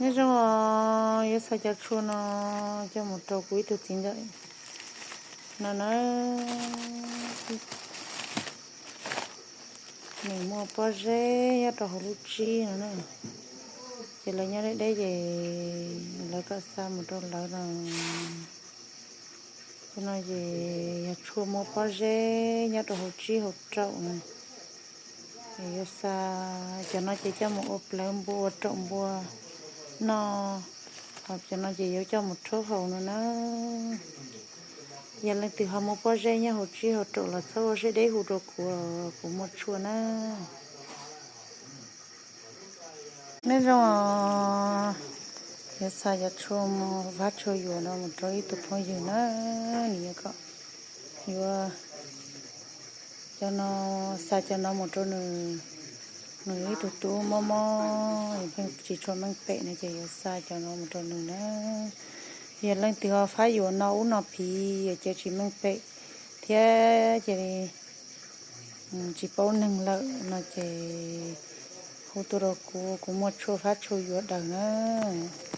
Nyob zoo os, yuav xa cov tshuaj no coj mus rau kuv ib tug txiv ntxawm no na. Nws muaj pob zeb nyob rau hauv lub tsib no na, ces lawv nyob deb deb ces lawv kom xa mus rau lawv no. Cov no ces yog tshuaj muaj pob zeb nyob rau hauv tsib hauv raum na. Yuav xa cov no ces coj mus ua plawv npua ua raum npua noj, ho cov no ces yuav coj mus rhaub haus no na. Yog leej twg ho muaj pob zeb nyob hauv tsib hauv raum los txhob ua siab deb hu rau kuv, kuv muaj tshuaj na. Nyob zoo os, yuav xa cov tshuaj muaj vab tshuaj yuam no mus rau ib tug phooj ywg na, nws yuav kom yuav cov no, xa cov no mus rau nws, nws ib tug tub mob mob, pheej tsis tshua meej pem no ces yuav xa cov no mus rau nws na. Yog leej twg ho fab yuam no ub no phiv, ces tsis meej pem thiab ces tsis paub neeg lawm no ces hu tuaj rau kuv, kuv muaj tshuaj fab tshuaj yuam daws na.